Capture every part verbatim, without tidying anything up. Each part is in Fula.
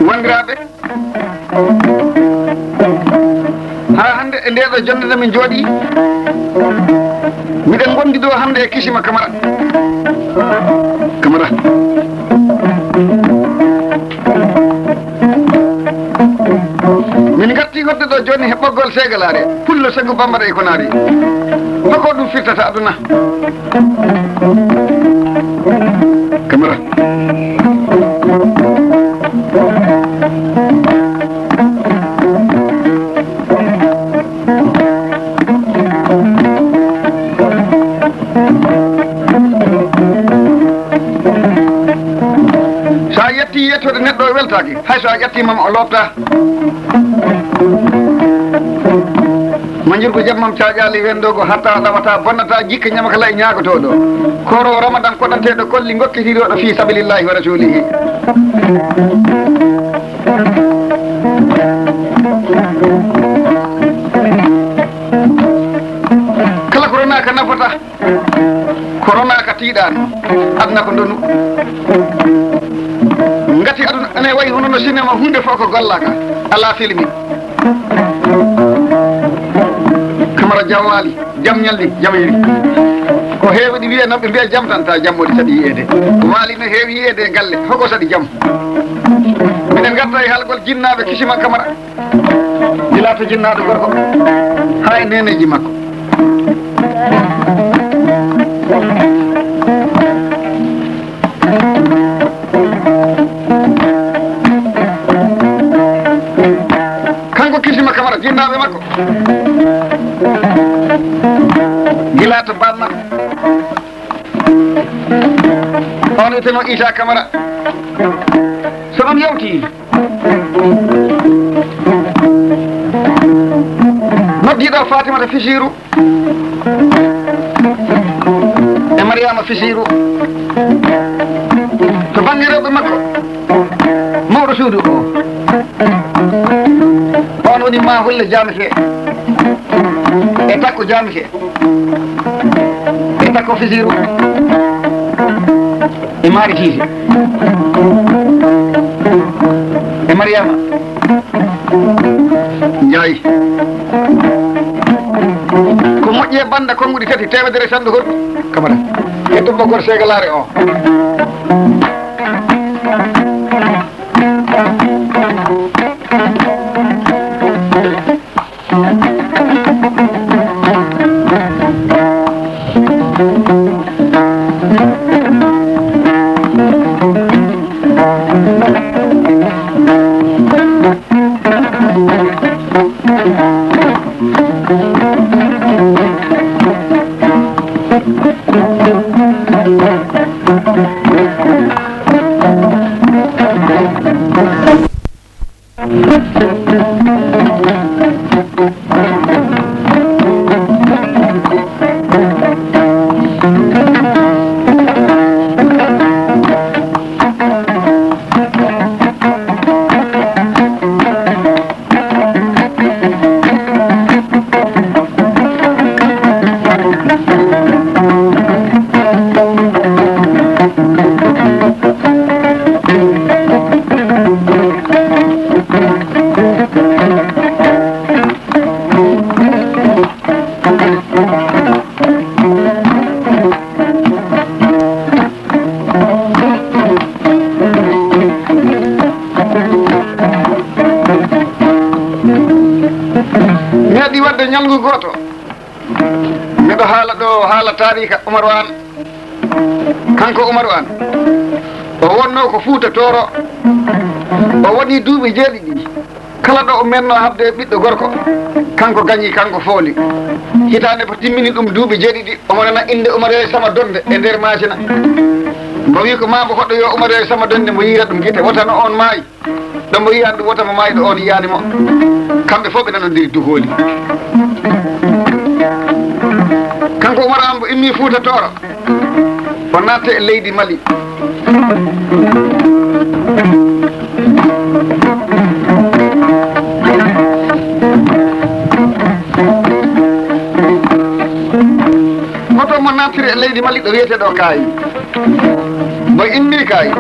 Wondiraaɓe, haa hannde e ndee ɗoo jonnde nde min njooɗii, miɗen ngondi ɗoo hannde e Kisima Kamara. Kamara. Min ngartii hoɗde ɗoo jooni he ɓoggol Seegalaare, Pullo Segu Bambara e Konaari. Hoko ɗum firtata aduna? Kamara. So a yettii yettoode neɗɗo, o weltaaki. Hay so a ƴattiima mo, o looftaa. Manjurgo jammam caaƴaali, wendoogo hatta ɗawata, bonnata, jikka ñama kala e ñaagotooɗo. Kooroowo Ramadan koɗanteeɗo kolli ngokkitirooɗo fii sabilillahi wa rasulihi. Kala ko ronaaka nafata. Ko ronaaka tiiɗaani. Aduna ko ndonu. Ngati aduna ene wayi hono no sinema, huunde fof ko gollaaka. Alaa filmi. Kamara jam waali, jam ñalli, jam yiri. Ko heewi ɗi wiya noon, ɓe mbiya jam tan, ta jam woni saɗi yiyeede. Waali no heewi yiyeede e galle, hoko saɗi jam? Minen ngarta e haalgol jinnaaɓe Kisima Kamara. Gila to jinnaaɗo gorko, haa e neeneeji makko. Kanko Kisima Kamara, jinnaaɓe makko. Gila to baaba makko. On wiyeteno Isa Kamara. So ɗum yawti, noddiiɗo Fatimata Fisiru e Mariama Fisiru, to bannge rewɓe makko, mawɗo suudu o, on woni Mahulle Jamike e Takko Jamike. E Takko Fisiru. E Mari Siise. E Mariama Njaay. Ko moƴƴi e bannda konnguɗi tati, teemedere sandu hor Kamara. E tumbo gor Seegalaare o. Meeɗi waɗde ñalngu gooto, miɗo haala ɗo haala taariika Umaru Aan. Kanko Umaru Aan, o wonnoo ko Fuuta Tooro. O woni duuɓi jeeɗiɗi. Kala ɗo o mennoo haɓde e ɓiɗɗo gorko, kanko gañi, kanko fooli. Hitaande ko timmini ɗum duuɓi jeeɗiɗi, omo nana innde Umaru e Sama Donde e nder Maasina. Mbo wii ko maa mbo hoɗo yo Umaru e Sama Donde mbo yiira ɗum gite, wota no oon maayi. Ɗo mbo yiyaani ɗum, wota mo maayɗo oon yiyaani mo. Kamɓe fof ɓe nanondiri duhooli. Kanko Umaru Aan mbo immii Fuuta Tooro. O naatti e leydi Mali. Hoto mo nattiri e leydi Mali ɗo wiyeteeɗo Kaayi. Mo inni Kaayi.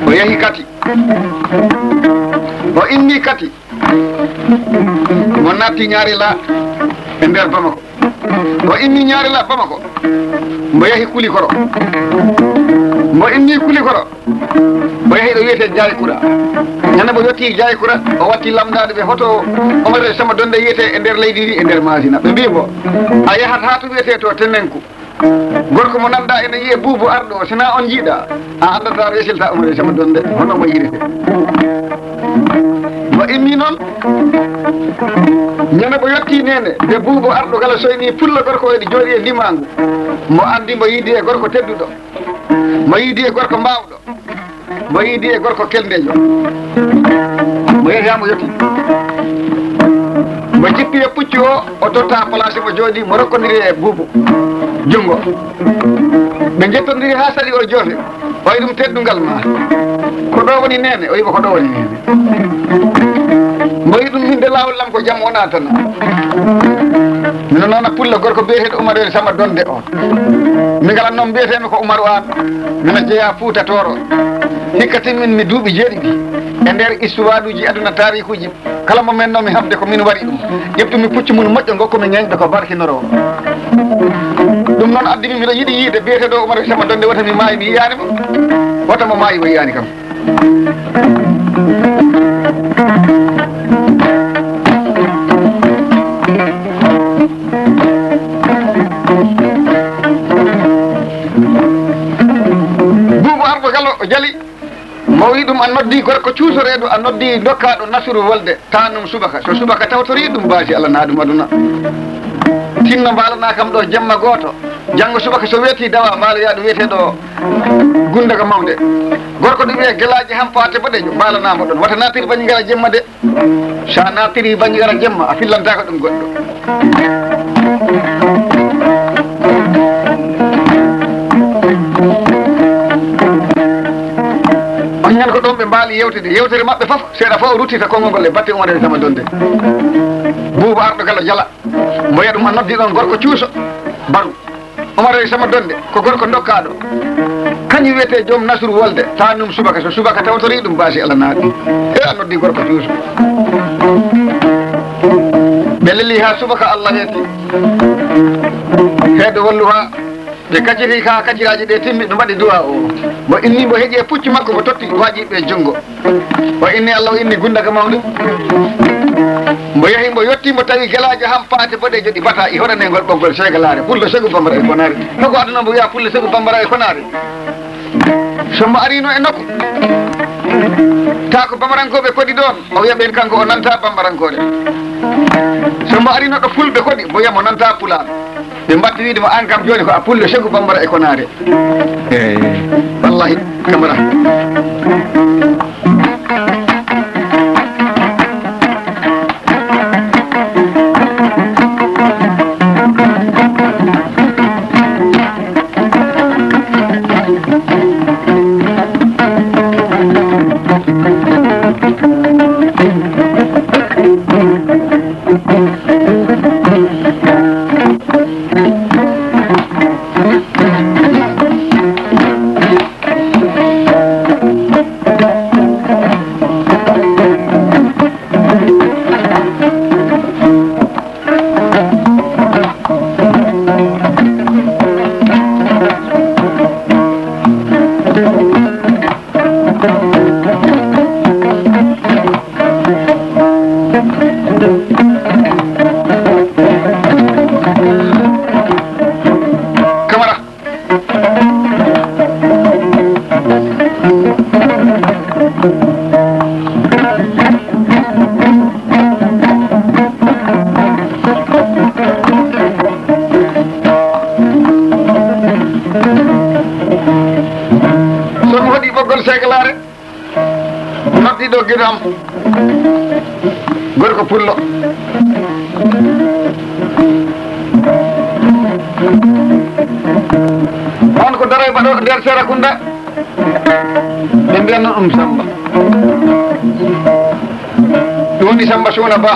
O yahi Kati. O inni Kati. Mo natti Ñaarila e nder Bamako. Mo inni Ñaarila Bamako. Mo yahi Kulikoro. Mo inni Kulikoro. Mo yahi ɗo wiyetee Jaykura. Ñande mo yotti Jaykura, o watti lamndaade ɓe hoto Omar Samba Donde yiyetee e nder leydi ndi, e nder Maasina. Ɓe mbii mo, a yahat haa to wiyetee to Tenenku. Gorko mo nanɗa ene yiye Buubu Arɗo, sina on jiiɗa, a anndata résultat Omar Samba Donde, hono mo yirete. Mo inni noon, ñande mo yotti Neene, nde Buubu Arɗo kala soyni pullo gorko ene jooɗi e limaangu. Mo anndi mo yiidi e gorko tedduɗo, mo yiidi e gorko mbaawɗo. Mo yiidi e gorko keldeejo. Mo yehi haa mo yotti. Mo jippi e puccu o, o totta place mo jooɗi, mo rokkondiri e Buubu junngo. Ɓe njettondiri haa sali o joofi. O wi ɗum teddungal ma. Ko ɗo woni Neene? O wi mo ko ɗo woni Neene. Mo wi ɗum min de laawol lam ko jam wona tan. Mino noona pullo gorko biyeteeɗo Umar Samba Donde o. Min kala noon mbiyeteemi ko Umaru Aan. Mino jeyaa Fuuta Tooro. Hikka timmin mi duuɓi jeeɗiɗi. E nder istuwaaruuji aduna taariikuuji, kala mo mennoomi haɓde ko min waɗi ɗum. Ƴeftumi puccu mum moƴƴo ngo ko mi ñeeñɗo ko barkinoro. Ɗum noon addimi miɗo yiɗi yiide biyeteeɗo Umaru Samba Donde wota mi maayi mi yiyaani mo. Wota mo maayi o yiyaani kam. Buubu Arɗo Gallo o jali. Mo wi ɗum a noddi gorko cuusoreeɗo, a noddi dokkaaɗo Nasuru wolde, taanum subaka. So subaka tawtorii ɗum baasi Allah na ɗum aduna. Tinno mbaalana kam ɗo jemma gooto. Janngo subaka so weetii dawa mbaaloyaa ɗo wiyeteeɗo Gundaga Mawnde. Gorko ɗum wiyee Gelaaji Hampaate Boɗeejo, mbaalanaama ɗoon. Wata naatir bañi ngara jemma de. So a naatiri bañi ngara jemma, a fillantaako ɗum goɗɗo. On ñande ko ɗoon ɓe mbaali yewtude. Yewtere maɓɓe fof, seeɗa fof o ruttita konngol ngol e batte Umar Samba Donde. Buubu Arɗo Gallo jala. Mboya ɗum a noddi ɗoon gorko cuuso, baru. Umar Samba Donde, ko gorko dokkaaɗo. Kañum wiyetee joom Nasru wolde, taanum subaka. So subaka tawtorii ɗum baasi Allah na ɗum. E a noddi gorko cuuso. Ɓe leli haa subaka Allah weeti. Heedo wallu haa ɓe kacciti ka kacciraaji ɗe timmi, ɓe mbaɗi du'a o. Mo inni mo heƴi e puccu makko, mo totti waajiɓe junngo. O inni Allah, o inni Gundaga Mawnde. Mbo yahi, mbo yotti, mbo tawi Gelaajo Hampaate Boɗeejo ɗi bata, i hoɗanee ngol ɓoggol Seegalaare, Pullo Segu Bambara e Konaare. Hogo aduna mbo wiya Pullo Segu Bambara e Konaare. So mbo ariino e nokku, taa ko Bambarankooɓe koɗi ɗoon, o wiya ɓeen kanko o nanta Bambarankoore. So mbo ariino ɗo Fulɓe koɗi, mbo wiya mo nanta Pulaar. Ɓe mbatti wiide mo, aan kam jooni ko a Pullo Segu Bambara e Konaare. Eey, wallahi, Kamara. Kamara. So mi hoɗi ɓoggol seekalaare. Noddi ɗo giɗo am, gorko pullo. On ko daroy baɗo nder Serakunda. Ɓe mbiyanno ɗum Samba. Ɗum woni Samba Suuna Ba.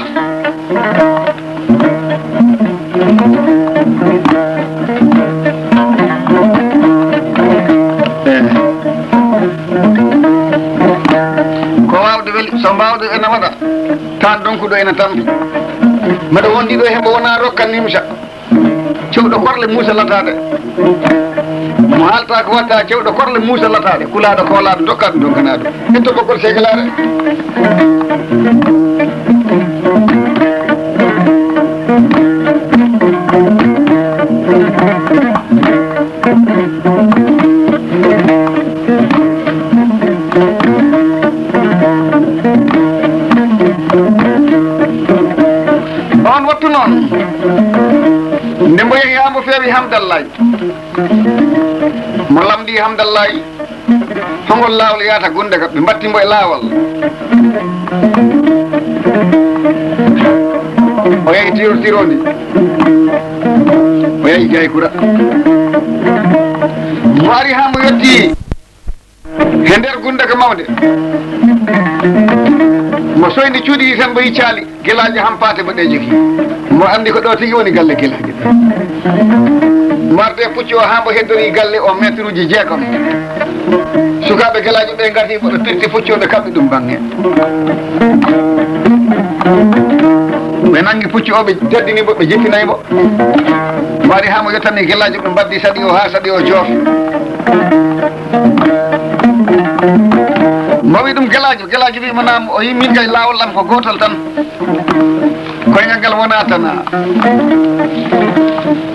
Ko waawde weli, so mbaawɗo ena waɗa, taan donkuɗo ena tampi. Mbeɗa wondi ɗo he mbo wonaa rokka nimsa. Cewɗo korle muusa lataade. Mo haalta ko watta, cewɗo korle muusa lataade. Kulaaɗo koolaaɗo, dokkaaɗo donkanaade. Ƴetto ɓoggol seekalaare. On wattu noon, nde mbo yehi haa mbo feewi Hamdallaay, mo lamndii Hamdallaay, hongol laawol yahata Gundaka, ɓe mbatti mbo e laawol. O yehi tiro-, tirondi. O yehi Gaykura. Mo ari haa mo yotti he nder Gundaka mawnde. Mo soyni cuuɗi ɗi tan, mbo yiccaali. Gelaajo hampaate mboɗeejo ki. Mo anndi ko ɗo tigi woni galle gelaajo. Mo arde puccu o haa mbo heddorii galle o mètre uji jeegom. Sukaaɓe gelaajo ɓe ngarti mbo, ɓe pirti puccu o, ɓe kaɓɓi ɗum baŋŋe. Ɓe nanngi puccu o, ɓe teddini mbo, ɓe jippinayi mbo. Mbo ari haa mo yottani gelaajo, ɓe mbaddi saɗi o haa saɗi o joofi. Mbo wi ɗum gelaajo, gelaajo wi mo naam, o yi min kay laawol am ko gootol tan. Koyngal ngal wonaa tan.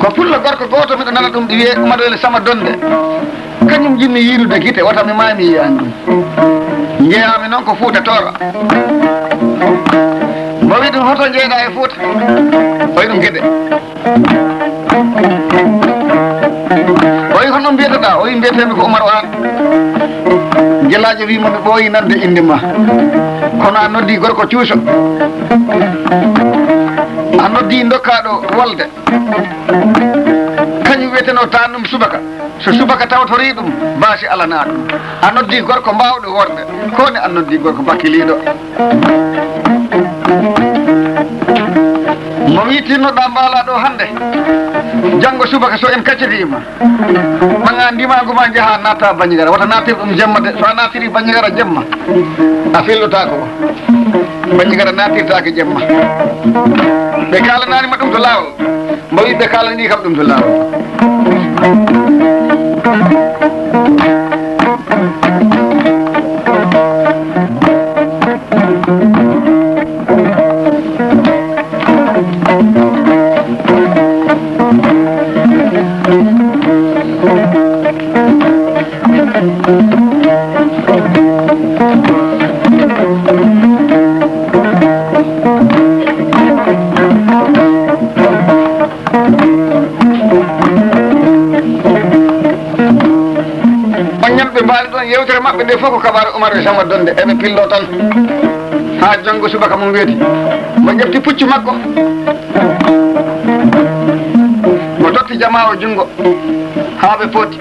Ko pullo gorko gooto miɗo nana ɗum ɗi wiyee Umar Wele Sama Donde. Kañum njiɗmi yiidude gite, wota mi maay mi yiyaani ɗum. Njeyaami noon ko Fuuta Tooro. Mbo wi ɗum hoto njeyɗaa e Fuuta? O wi ɗum Gede. O wi, "Hono mbiyetoɗaa?" O wi, "Mbiyeteemi ko Umar Aan." Gelaajo wi mo, "Mi ɓooyi nande innde ma. Kono a noddi gorko cuuso. A noddi dokkaaɗo wolde. Kañum wiyetenoo taan ɗum subaka. So subaka tawtorii ɗum, baasi alanaa ɗum. A noddi gorko mbaawɗo worɓe. Ko woni a noddi gorko bakkiliiɗo?" Mo wi, "Tinnoɗaa mbaalaa ɗo hannde. Janngo subaka so en kaccitiima, ɓaŋaa ndimaagu ma, njahaa naattaa Banjagara. Wota naattir ɗum jemma de. So a naattiri Banjagara jemma, a fillotaako. Banjagara naattirtaake jemma." Ɓe kaalanaani mo ɗum to laawol. Mbo wi ɓe kaalanii kam ɗum to laawol. On ñande ɓe mbaali ɗoon, yewtere maɓɓe nde fof ko kabaaru Umar e Sama Donde, eɓe pillo tan haa janngo subaka mum weeti. Mo ƴefti puccu makko, mo totti jamaa o junngo haa ɓe potti.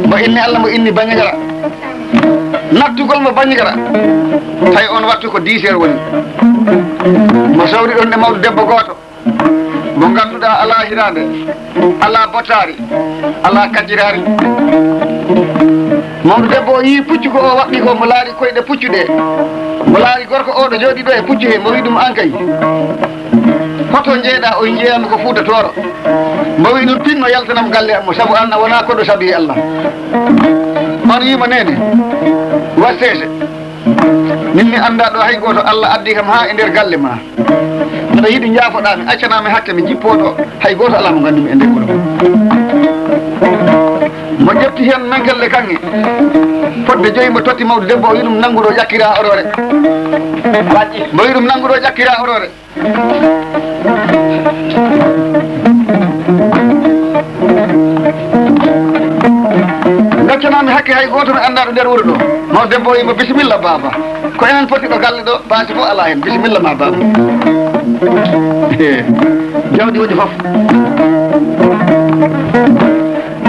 Mo inni Allah, mo inni Banjagara. Nattugol mo Banjagara, tawi on wattu ko dix heures woni. Mo sawri ɗoon e mawɗo debbo gooto. Mo ngannduɗaa alaa hiraande, alaa bottaari, alaa kajjiraari. Mawɗo debbo o yii puccu ko o waɗɗi ko, mo laari koyɗe puccu ɗe. Mo laari gorko o ɗo jooɗii ɗo e puccu he, mo wi ɗum, "Aan kay, hoto njeeɗaa?" O wi, "Njeeyaami ko Fuuta Tooro." Mo wi ɗum, "Tinno yaltanam galle am mo, sabu aan a wonaa koɗo sabi Allah." On wi mo, "Neene, wasteese." Min mi anndaa ɗo hay gooto, Allah addi kam haa e nder galle ma. Mbeɗa yiɗi njaafoɗaa mi, accanaa mi hakke, mi jippoo ɗo. Hay gooto alaa mo nganndumi e nder wuro. Mo ƴefti heen menkelle kaŋŋe fodde joyi, mo totti mawɗo debbo o, wi ɗum, "Nanngu ɗo, ƴakkiraa oroore." Mo wi ɗum, "Nanngu ɗo, ƴakkiraa oroore." Ngaccanaa mi hakke hay gooto, mi anndaa ɗo nder wuro ɗo. Mawɗo debbo o wi mo, "Bisimilla, baaba. Ko enen poti ɗo galle ɗo, baasi fof alaa heen. Bisimilla ma, baaba." Jawdi woni fof.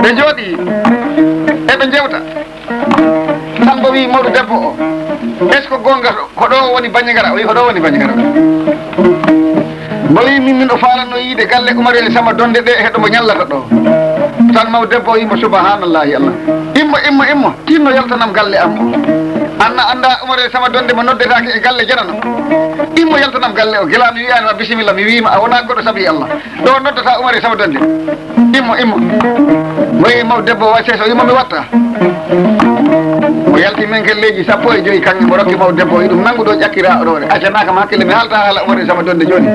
Ɓe njooɗii, eɓe njewta. Tan mbo wi mawɗo debbo o, "Est-ce que goonga ko ɗo woni Banjagara?" O wi, "Ko ɗo woni Banjagara." O wi min, min o faalanno yiide galle Umar El Sama Donde ɗe, heɗo mo ñallata ɗo. Tan maw debbo o wi mo, "Subhanallahi Allah. Immo, immo, immo, tinno yaltanam galle am o. Anna annda Umar El Sama Donde mo noddetaake e galle janano. Immo yaltanam galle o, gila mi wiyaani ma bisimilla, mi wiima a wona goɗɗo sabi Allah. Ɗo noddata Umar El Sama Donde. Immo, immo." O wi maw debbo o, "Wa seeso," imo mi watta. O yalti men ke leeji sappo e joyi kaŋŋe, mo rokki maw debbo o, iɗum nangu ɗo ƴakkira o ɗo. Acanaaka ma hakkille, mi haalta haala Umar El Sama Donde jooni.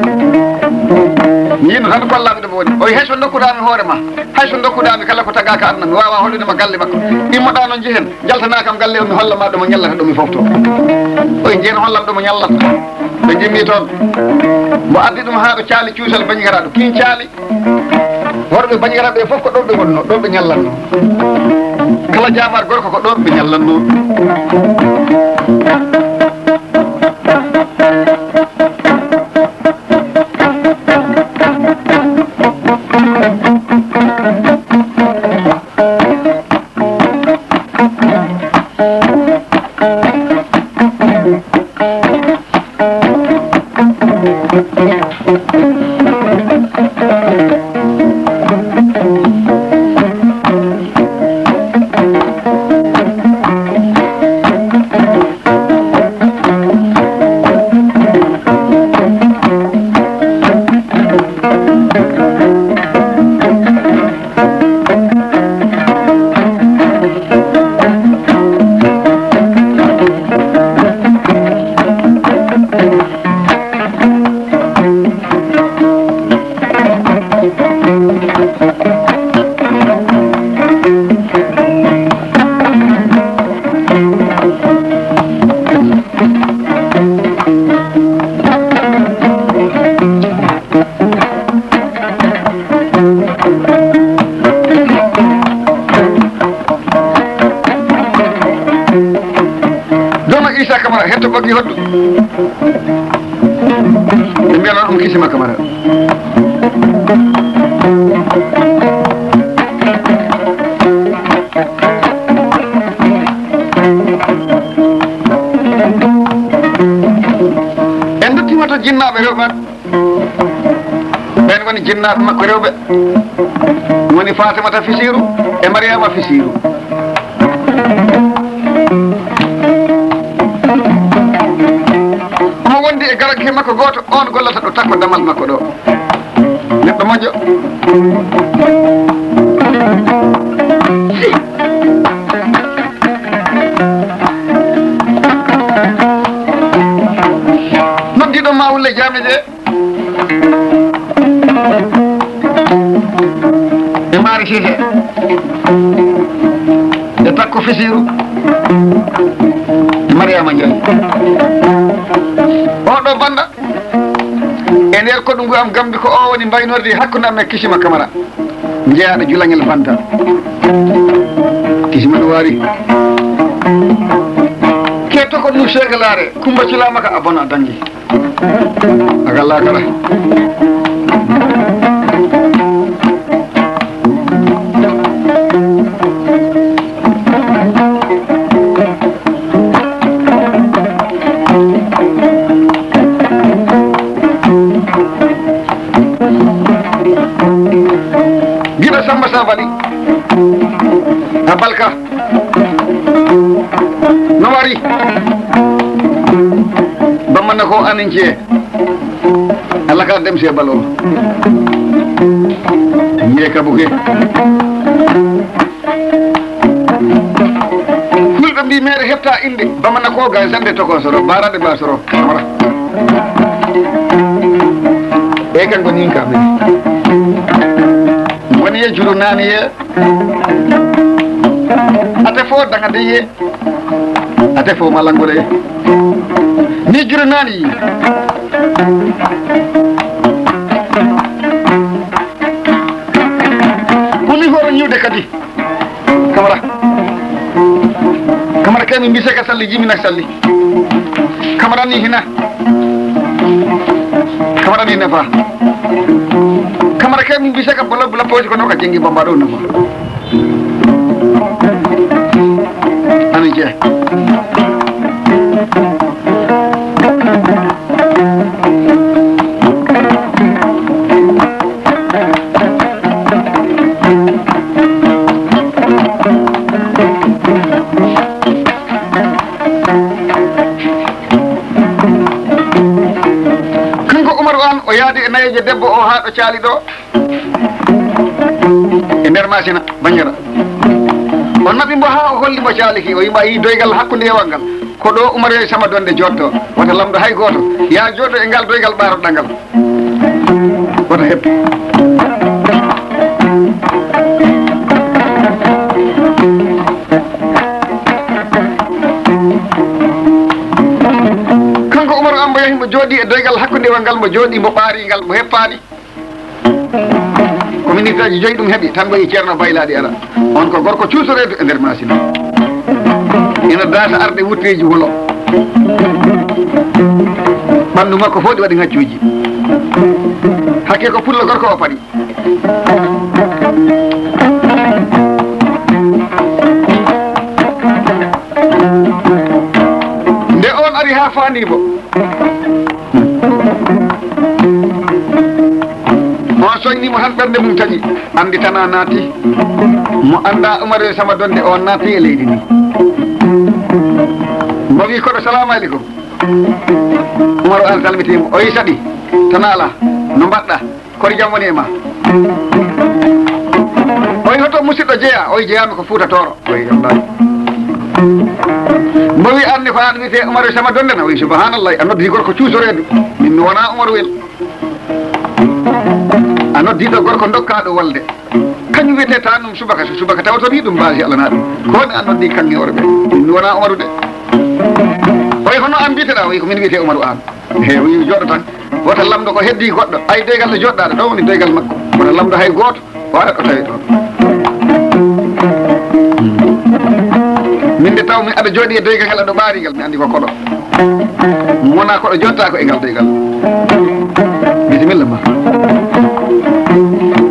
Mi yino tan kollaami ɗo mo woni. O wi, "Hay so ndokkuɗaa mi hoore ma, hay so ndokkuɗaa mi kala ko tagaaka aduna, mi waawa hollude ma galle makko. Immoɗaa noon njehen, jaltanaa kam galle o, mi holla ma ɗo mo ñallata ɗo mi fofto." O wi, "Njehen hollam ɗo mo ñallata." Ɓe njimmi toon. Mo addi ɗum haa ɗo caali cuusal bañgaraɗo. Kiin caali. Worɓe bañgaraɓe fof ko ɗon ɓe ngonno, ɗon ɓe ñallanno. Kala jaamar gorko ko ɗon ɓe ñallanno. Jooma Isa Kamara, hetto ɓoggi hoddu. Ɓe mbiyata ɗum Kisima Kamara. En nduttiima to jinnaaɓe rewɓe. Ɓeen woni jinnaaɓe makko rewɓe, woni Fatimata Fisiru e Mariama Fisiru. Omo wondi e galanke makko gooto, oon gollata ɗo takko damal makko ɗo. Neɗɗo moƴƴo. Noddiiɗo ma wulle jaami de. E Maari Siise. E Takko Fisiru. E Mariama Njaay. Oɗo banda. E nder koɗungu am Gambi ko o woni mbaynorde hakkunde am e Kisima Kamara. Jeyaaɗo Julaŋel Fanta. Kisima no waari. Ke toko nu segalaare, Kumba Culaama ka a bona dangi. Aga lakara. Giɗo Samba Sabali. A balka. No wari. Bamana ko anin ce. Allah ka dem se balo. Mbiye ka buke. Fulɓe mbi meere heɓta innde, bamana ko ga sande toko soro, barade ba soro, kamara. E kan ko nin ka men. Woni e juru nani e. Ate fo daŋa de ye. Ate fo malangole. Ni juru nani. Kuni horo ñiwde kadi. Kamara. Kamara kay mi mbise ka salli, jimi nak salli. Kamara ni hina. Kamara ni nafa. Kamara kay mi mbise ka bolo bula poji kono ka jengi bamba do nafa. Ani je. Caali ɗo e nder Masina Banjara. O naɓi mbo haa o holli mo caali ki, o wi'i mo a yii doygal hakkunde ewal ngal, ko ɗo Umaru e Sama Donde jooɗto, wata lamdo hay gooto, yaa jooɗo e ngal doygal ɓaaroɗaa ngal. Wata heɓ. Kanko Umaru Aan mbo yahi mbo jooɗi e doygal hakkunde ewal ngal, mbo jooɗi mbo ɓaari ngal, mbo heppaani. Ko minitaaji joyi ɗum heɓi, tan mbo yi Ceerno Baylaɗi ara. On ko gorko cuusoreedu e nder Masina. Ina daasa arde wutteeji wolo. Ɓanndu makko fof ɗi waɗi ŋaccuuji. Hakke ko pullo gorko o paɗi. Nde on ari haa faandi mbo, on soñni mo tan ɓernde mum taƴi, anndi tan a naati. Mo annda Umaru e Sama Donde, on naati e leydi ndi. Mbo wi koɗo, "Salaamu aleykum." Umaru Aan salmiti mo, o wi, "Saɗi, tan alaa, no mbaɗɗaa?" Kori jam woni e ma. Oy hoto musidɗo jeya? Oy jeyaami ko Fuuta Tooro. Oy wallahi. Mbo wi anni ko an wiyete Umaru Sama Donde na? Oy subhanallah, a noddi gorko cuusoreedu. Min mi wona Umaru wel. A noddi ɗo gorko dokkaaɗo walde. Kañum wiyete tan ɗum subaka, so subaka tawtori ɗum baasi alana ɗum. Ko woni a noddi kaŋŋe worɓe? Min mi wona Umaru de. Oy hono an mbiteɗa? Oy ko min wiyete Umaru Aan. He, o wi jooɗo tan. Wota lamdo ko heddi goɗɗo. Ay, doygal no joɗɗaɗo ɗo woni doygal makko. Wota lamdo hay gooto. Wata ko tawi ɗon. Min de taw mi aɗa jooɗi e doygal ngal, aɗa ɓaari ngal, mi andi ko koɗo. Mi wona koɗo jotta ko e ngal doygal. Bisimilla ma.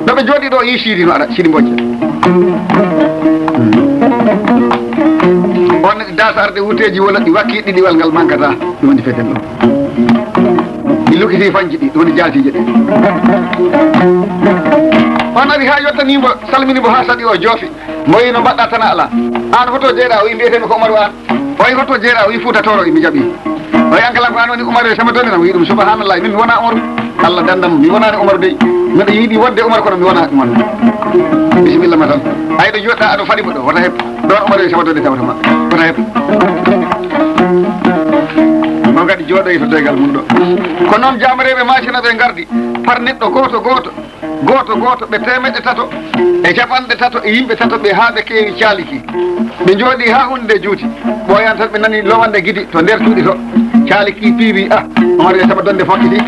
Ɗo ɓe jooɗi ɗo yi Sidi no aɗa, Sidi Mbocca. On dasa arde wuteji wala ɗi wakki ɗiɗiwal ngal mankata. Ɗum woni feten ɗo. Mi lukkiti fanji ɗi, ɗum woni jaatije ɗi. On ari ha yottanimo, salminimo ha saɗi o joofi. Mo wi no mbaɗɗa tan a ala. An hoto jeeɗa, o wi mbiyetemi ko Umaru An. O wi hoto jeeɗa, o wi Fuuta Tooro, mi jaɓi. O wi an kala ko an woni Umaru e Sama Donde na, o wi ɗum subhanallah, min mi wona Umaru. Allah dandam, mi wonani Umaru dey. Miɗo yiɗi wonde Umaru kono mi wona Umaru. Bisimilla ma tan. Ay ɗo joɗɗa aɗo faɗi mo ɗo, wota heɓ. Ɗon Umaru e Sama Donde tawata ma. Wota heɓ. Mo kadi jooɗoy to doygal mum ɗo. Ko noon jaamareeɓe maasina ɓe ngardi, par neɗɗo gooto gooto, gooto gooto, ɓe teemeɗɗe tato e capanɗe tato e yimɓe tato ɓe haa ɓe keewi caaliki. Ɓe njooɗi haa huunde nde juuti. Ɓooyan tan ɓe nani lowande gidi to nder cuuɗi to. Caaliki piiwi, ah, Umaru e Sama Donde fokkiti.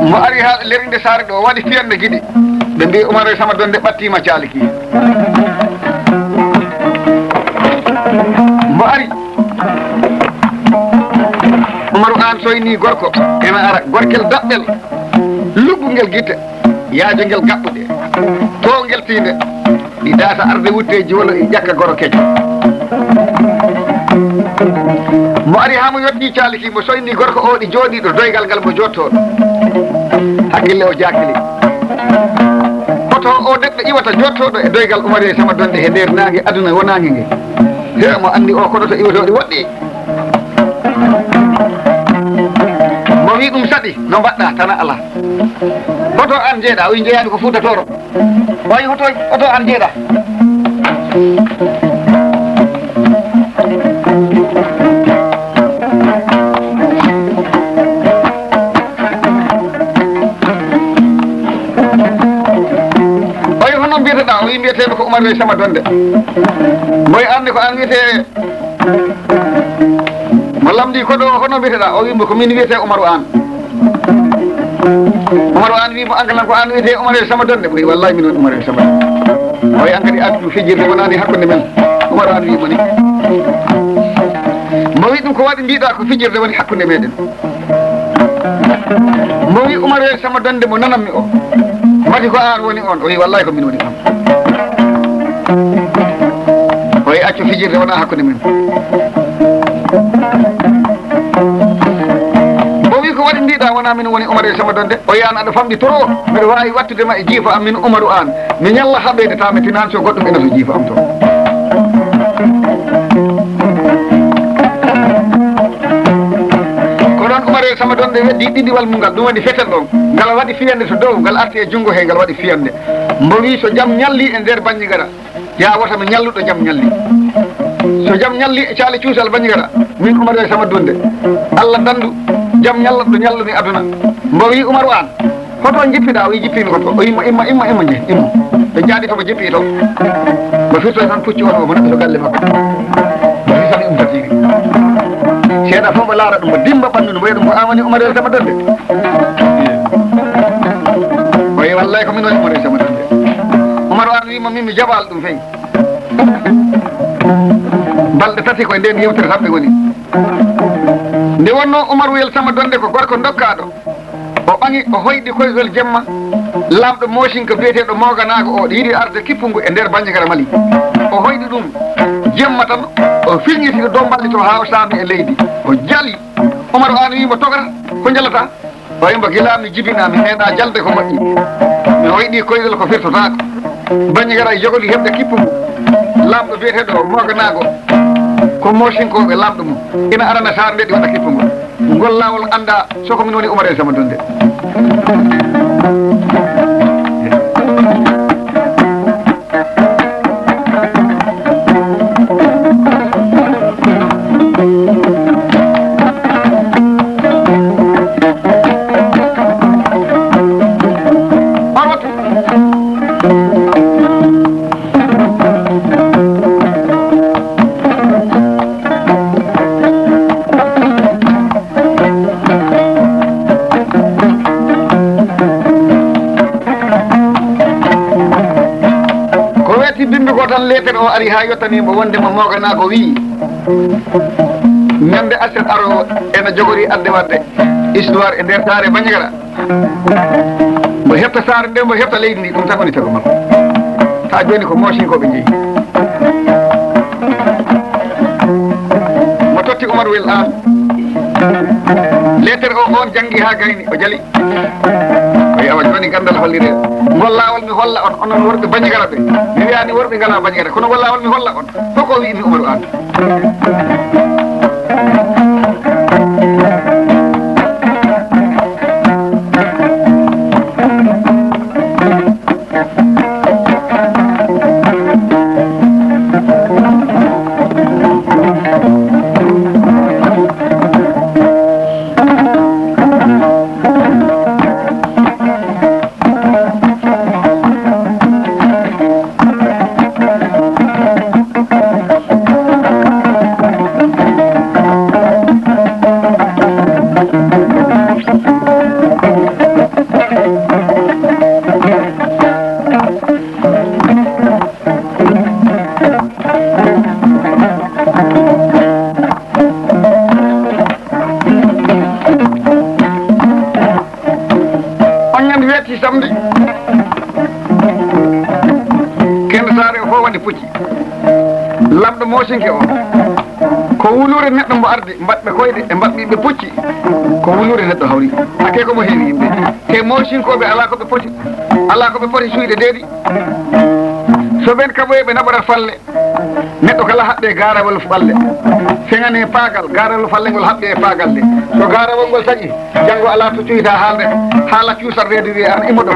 Mo ari haa lerinde saare ɗo, o waɗi fiyande giɗi. Ɓe mbi Umaru e Sama Donde ɓattima caaliki. Mbo ari. Umaru Aan soyni gorko, ena ara, gorkel daɓɓel, luggungel gite, yaajungel gaɓɓuɗe, toowngel tiinde, ɗi daasa arde wutteeji walla ɗi ƴakka goro kecco. Mo ari haa mo yottii caaliki, mo soyni gorko o, ɗi jooɗii ɗo doygal ngal mo joottoo. Hakkille o jaakili. Hoto o neɗɗo iwata joottooɗo e doygal Umaru e Sama Donde he nder naange aduna wonaange nge. He mo anndi o koɗoto iwotooɗi woɗɗi. Mo wi ɗum saɗi, no mbaɗɗa, tana alaa. Hoto aan njeeɗa, o wi njeyaani ko Fuuta Tooro. O wi hoto, hoto aan njeeɗa. Oyi, hono mbiyeteɗaa? O wi, mbiyeteemi ko Umaru Wey Sama Donde. Mboy, aan ne ko aan wiyetee? Mo lamndii, ko ɗo, hono mbiyeteɗaa? O wi mbo, ko min wiyetee Umaru Aan. Umaru Aan wi mo, aan kala ko aan wiyetee Umaru Wey Sama Donde? Mboy, wallahi min woni Umaru Wey Sama Donde. Oyi, aan kadi addu fijirde wonaani hakkunde men. Umaru Aan wi mo ni. Mbo wi ɗum ko waɗi mbiɗa ko fijirde woni hakkunde meɗen. Mbo wi Umaru Wey Sama Donde mo nanammi o. Mbati ko aan woni on? O wi, "Wallahi ko min woni on." O wi, "Accu fijirde, wona hakkunde men." Mbo wi, "Ko waɗi mbiɗa wona min woni Umar e Sama Donde?" O wi, "Aan aɗa famɗi trop, mbeɗa waawi wattude ma e jiifa am min Umaru Aan. Mi ñalla haɓeede ta mi tinan so goɗɗum ena to jiifa am to." Ko ɗon Umar e Sama Donde weddi ɗiɗiwal mum ngal, ɗum woni fetel ɗon. Ngal waɗi fiyande to dow, ngal arti e junngo he, ngal waɗi fiyande. Mbo wi, "So jam ñalli e nder Banñigara, ya wota mi ñalluɗo jam ñalli. So jam ñalli e caali cuusal Banñigara, min Umar e Sama Donde, Allah dandu, jam ñalluɗo ñallumi aduna." Mbo wi, "Umaru Aan, hoto jippiɗa?" O wi, "Jippimi ko to." O imma, imma, imma, imma, jeh, imma. Ɓe jaadi to mo jippi to. Mo firtoy tan pucci on o, mo naɓɓi to galle makko. Mo hisani ɗum tatiri. Seeɗa fof mo laara ɗum, mo dimba ɓanndu, mo wiya ɗum, "Ko aan woni Umar e Sama Donde?" O wi, "Wallahi ko min woni Umar e Sama Donde." Umaru Aan wi mo, "Min mi jaɓaali ɗum fey." Balɗe tati ko e nden yewtere tan ɓe ngoni. Nde wonno Umaru El Sama Donde ko gorko dokkaaɗo. O ɓaŋi, o hoyɗi koyɗol jemma. Laamɗo Moosinko biyeteeɗo Mooganaago o yiɗi arde kippungu e nder Banñigara Mali. O hoyɗi ɗum jemma tan, o firñiti ɗo dow mballi to haa o saami e leydi. O jali. Umaru Aan wi mo, "Togata, ko jalata?" O wi mo, "Gila mi jibina, mi meeɗa jalde ko moƴƴi. Mi hoyɗi koyɗol ko firtotaako. Banñigara e jogori heɓde kippungu. Laamɗo biyeteeɗo Mooganaago ko Moosinkooɓe laamɗo mum. Ina arana saare nde ɗi waɗa kippungu." Ngol laawol annda so ko min woni Umar El Sama Donde. Ko weeti binndugol tan, leeter o ari haa yottanii mbo wonde mo Mooganaago wiyi, ñande aset aroowo ena jogori adde waɗde histoire e nder saare Banñigara. Mbo heɓta saare nde, mbo heɓta leydi ndi, ɗum tan woni tago makko. Haa jooni ko Moosinkooɓe njeyi. Mo totti Umar Wel Aan. Leeter o, on janngi haa gayni, o jali. O wi, "Awa jooni ganndal hollire. Ngol laawol mi holla on, onon worɓe Banñigara ɓe. Mi wiyaani worɓe ngalaa Banñigara, kono ngol laawol mi holla on." Ko ko wi'mi Umaru Aan. On ñande weeti samedi, kende saare o fof woni pucci. Lamɗo Moosinke o, ko wuluure neɗɗo mbo ardi, mbaɗɓe koyɗe e mbaɗɓiɓe pucci. Ko wuluure neɗɗo hawri. Hakke ko mo heewi yimɓe. Te Moosinkooɓe alaa ko ɓe poti, alaa ko ɓe poti suyde deedi. So ɓen kaɓoyi ɓe naɓora falle. Neɗɗo kala haɓɓe gaarawol falle. Feŋane paagal, gaarawol falle ngol haɓɓe e paagal le. So gaarawol ngol taƴi, janngo alaa to cuyta haalde. Haala cuusat reedu wiye an imo ɗo.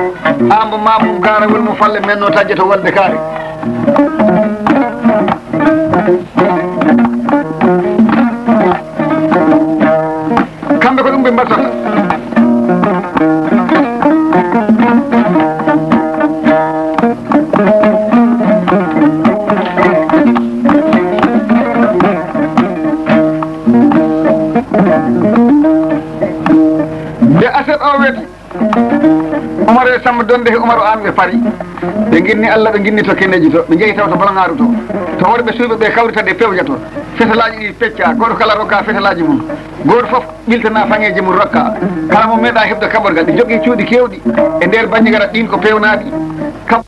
Haa mbo maamum gaarawol mo falle menno taƴƴe to wonde kaari. Kamɓe ko ɗum ɓe mbaɗata. Nde aset o weeti, Umaro e Samba Donde e Umaro Aan ɓe pari. Ɓe nginni Allah, ɓe nginni to Kenneji to, ɓe njehi taw to Bolangaaru to. To worɓe suyɓe ɓe kawrita de pewja to. Fetalaaji ɗi pecca, gooto kala rokka fetalaaji mum. Gooto fof ɓiltana faŋeeji mum rokka. Kala mo meeɗa heɓde kaɓorgal, ɓe jogii cuuɗi keewɗi. E nder Banjagara ɗiin ko peewnaaɗi. Kaɓ-